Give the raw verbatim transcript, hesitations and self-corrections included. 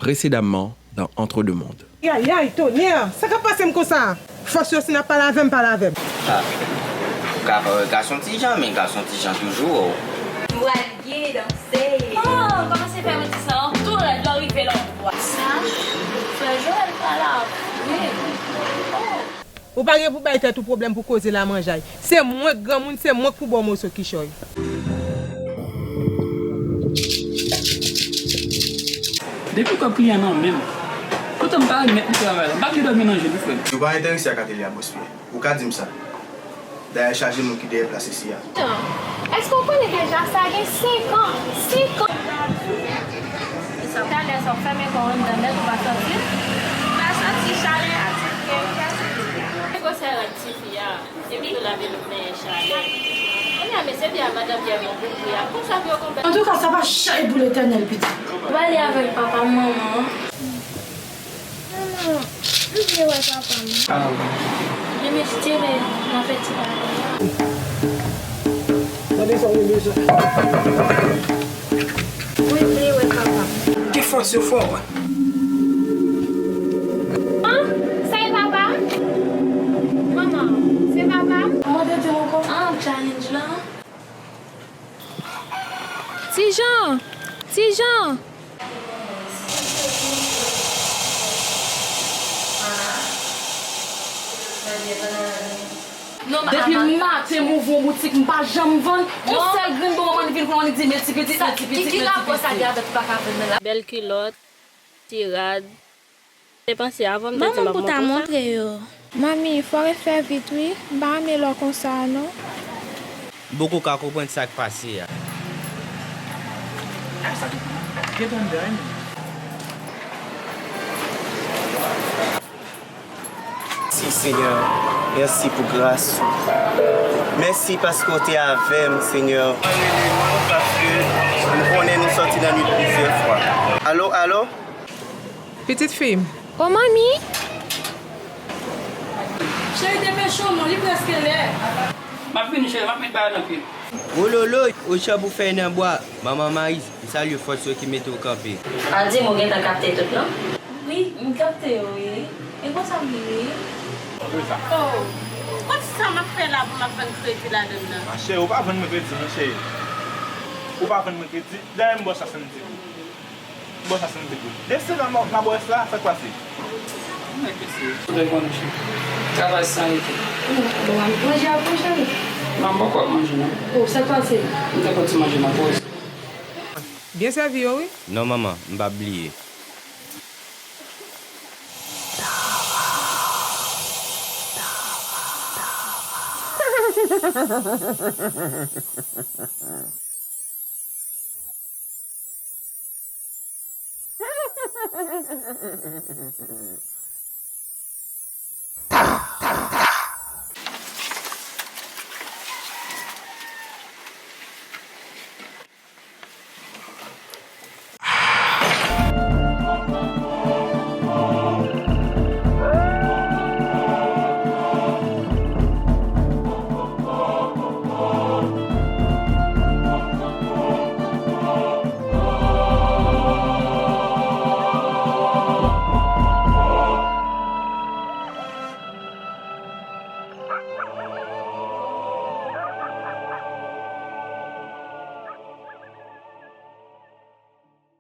Précédemment dans Entre deux mondes. Yayay, tonè! Sa k ap pase m konsa? Fòs yo, si n ap pale avè m, pale avè m. Ah, ou ka pa wè gason ti jan, men gason ti jan toujou wè w. M pral byen danse. Oh, kòmanse fè mwen ti sa an tou rèd lè w rive la w bwa. Sa, frè Joel pa la vre. Oh. Ou pa gen pou bay tèt ou pwoblèm pou koze lamanjay. Se mwen k granmoun, se mwen k pou ba w moso kichòy. Depi kòb kliyan nan men m, poutan m pa remèt li travay la, m pa vle dòmi nan je li, frè m. Yo pa enterese ak atelier a, bòs Pyè. Ou ka di m sa. Dayè chaje moun ki dèyè plas isi a. Èske w konnen deja sa gen senk an? Senk an! Talè sa w fèmen kò w anndan nèt ou pa sòti? M pa sòti, chalè a tire m. Gwosè rad tifi a, epi yo lave l menm chalè. Kounye a mesye Pyè a madan Pyè bon pou pri a, konsa pou yo konpè. Antouka sa pa chay pou Letènèl pitit. Ou pale avèk papa m manman. Manman, m vle wè papa m. Renmen ti tele, m a fè ti pale. Tande sa, renmen sa. Mwen vle wè papa m. Defans yo fò, wi. An, sa e papa m? Manman, se papa m? Mande di m ankò. An, challenge la. Ti Jan! Ti Jan! Depi maten m ouvri yon boutik, m pa janm vann. Yon sèl grenn bon moman li vin pran, li di, men ti pitit, men ti pitit, men ti pitit. Ki rapò sa gen avèk ou pa ka vann nan la? Bèl kilòt, ti rad. Te panse avan m te di m ap montre w sa. Manmi, pou ta montre yo. Manmi, fò w refè vit wi. M pa renmen lè w konsa a non. M poko ka konprann sa k pase a. Ay, sa tout moun gentan dèyè m. Mèsi, Senyè. Mèsi pou gras ou. Mèsi paske w te avè m, Senyè. Mwen rele nou paske m konnen nou sòti nan nwit plizyè fwa. Alo, alo? Pitit fi m. O manmi! Cheri, depeche w non, li prèske lè. M ap vini, cheri, m ap met bagay nan pye. Wololoy, ochan pou fèy nan bwa. Manman Mayiz, m salye fòs yo ki mete w kanpe. Al di m ou gentan kapte tout, non? Wi, m kapte yo, wi. E konsa m ye, wi. Oh, kot sa m ap fè la pou m ap vann kredi ladann nan? Machè, ou pa vann mwen kredi, non, cheri. Ou pa vann mwen kredi. Dayè, m ba w swasanndiz goud. Bon, sa se yon ti goud. Desann nan mabwès la, sa k pase? Nèg mesye. Tout lè konn chè. Travay san rete. Bon, manje a pou cheri. Non, m poko ap manje non. Oh, sa k pase? M te fè ti manje nan poz. Byen sèvi yo wi. Non manman, m p ap bliye.